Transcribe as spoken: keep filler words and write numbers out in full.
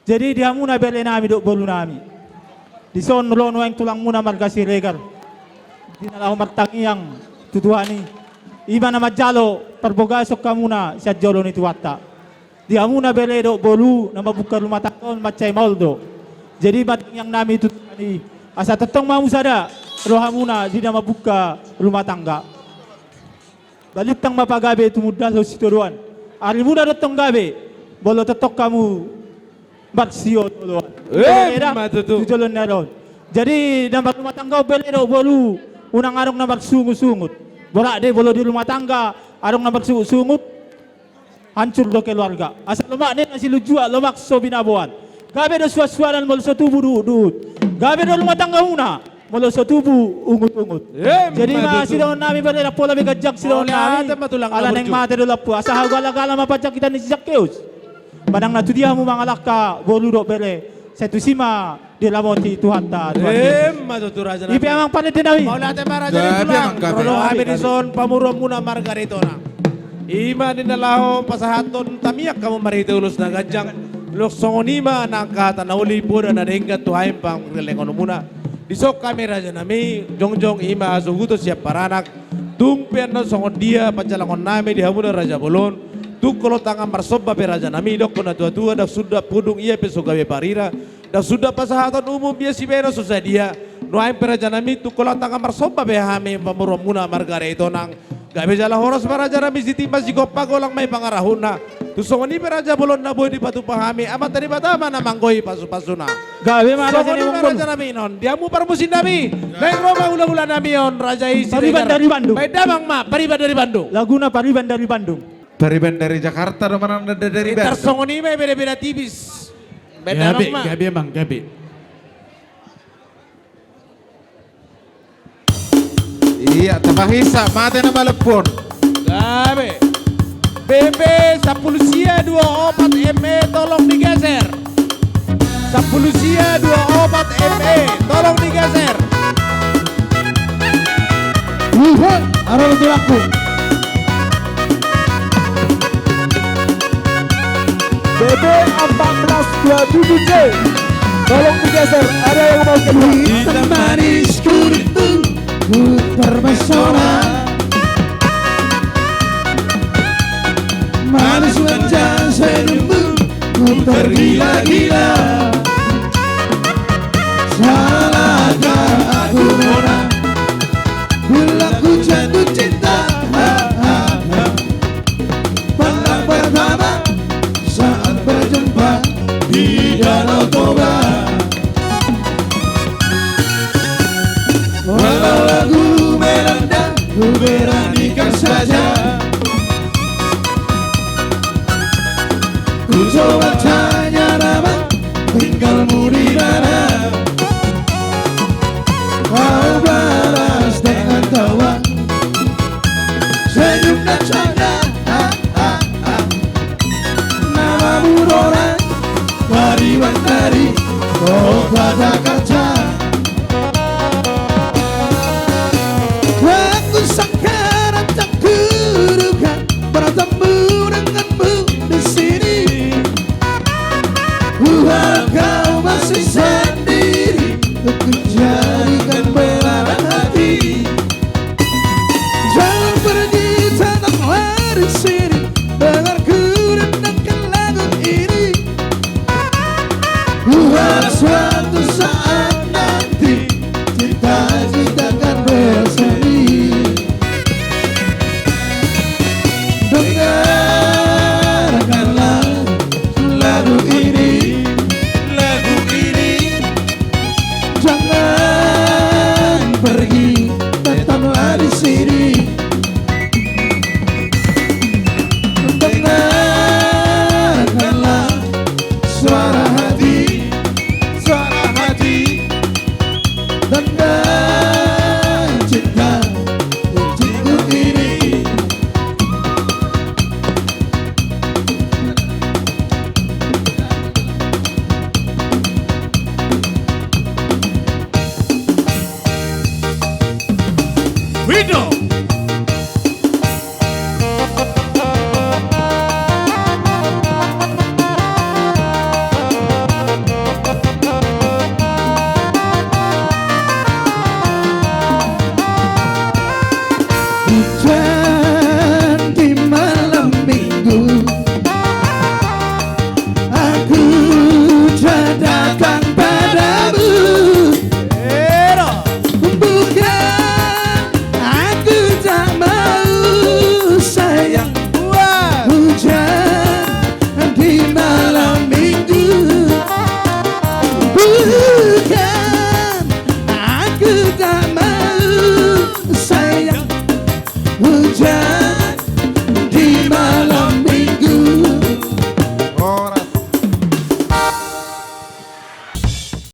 Jadi di hamuna bere nami dohot boru nami, dison ro nuaeng tulang muna marga Siregar, di na laho martangiang tu Tuhan i, i ma na manjalo parbagason hamuna sian jolo ni Tuhanta. Di hamuna bere dohot boru na mambuka rumah tangga on mansai maol do. Jadi ma tangiang nami tu Tuhan i, asa tongtong ma hamu sada rohamuna di na mambuka rumah tangga. Balintang ma pagabe tumundalhon sitadoan. Arimuna do tong gabe molo tongtong hamu marsiolooloan. Emma tutu. Tu joloan ni ari on. Jadi na marrumah tangga on bere dohot boru, unang adong na marsungusungut. Borat do molo di rumah tangga adong na marsungusungut, hancur do keluarga. Asa lomak ninna silunjuak, lomak so binaboan. Gabe do suansuanan molo so tubu duhutduhut. Gabe do rumah tanggamuna molo so tubu ungutungut. Emma tutu. Jadi ma sidohonon nami bere, ndang pola be ganjang sidohonon nami. Ala naeng mate do lampu, asa hagalagala ma panjangkitan ni si Zakkeus. Manang na tu dia hamu mangalangka boru dohot bere, sai tusi ma diramoti Tuhanta Tuhan Jesus. Emma tutu raja nami. I pe amang parende nami. Mauliate ma raja ni tulang. Gabe amang, gabe. Ro do hami dison pamoruonmuna marga Daitonang. I ma ninna laho pasahathon tamiang hamu marhite ulos na ganjang. Laos songon i ma nang hata na uli poda na denggan tu hami pangidoanmuna. Dison hami raja nami, jongjong i ma hasuhuton sian paranak. Tung pe annon songon dia panjalangon nami di hamuna raja bolon, tung holong tangan marsomba pe raja nami, didok na tuatua, ndang sundat pudung ia pe so gabe parira, ndang sundat pasahaton umum ia sibahenon so sadia. Nuaeng pe raja nami, tung holong tangan marsomba pe hami pamoruonmuna marga Daitonang. Gabe jala horas ma raja nami, sititi ma sigompa, golang ma i pangarahutna. Tung songon i pe raja bolon na boi dipatupa hami, Amanta Debata ma na manggohi pasupasuna. Gabe ma raja nami. Songon i ma raja nami, non di hamu parmusim nami. Naeng ro ma hulahula nami on, raja i Siregar. Pariban dari Bandung. Baen damang ma, Pariban dari Bandung. Laguna Pariban dari Bandung. Pariban dari Jakarta do manang da-, da-, dari Bandung. Tarsongon i ma i, bedabeda tipis. Baen damang ma. Gabe, gabe amang, gabe. Ia, tapahinsa, mate na malephon. Gabe. B B sampulu sia dua opat M E, tolong digeser. Sampulu sia dua opat M E, tolong digeser. Uhe, aro tulangku. B B empat belas dua tujuh C. Tolong digeser, ada yang mau keluar. Hitam manis kuning, ku terpesona. Manis manja senyummu, ku tergila-gila. Salahkah aku, Mona, bila ku jatuh cinta? Pandang pertama saat berjumpa di Danau Toba. Walau lagu melanda, ku beranikan saja. Ku coba tanya nama, tinggalmu di mana? Kau balas dengan tawa, senyum dan canda. Namamu Dora, Pariban dari Kota Jakarta. Aku sangka dan tak kuduga bertemu denganmu di sini. Ku harap kau masih sendiri, untuk ku jadikan belahan hati. Jangan pergi, tetaplah di sini, dengar ku dendangkan lagu ini. Ku harap suatu saat Sama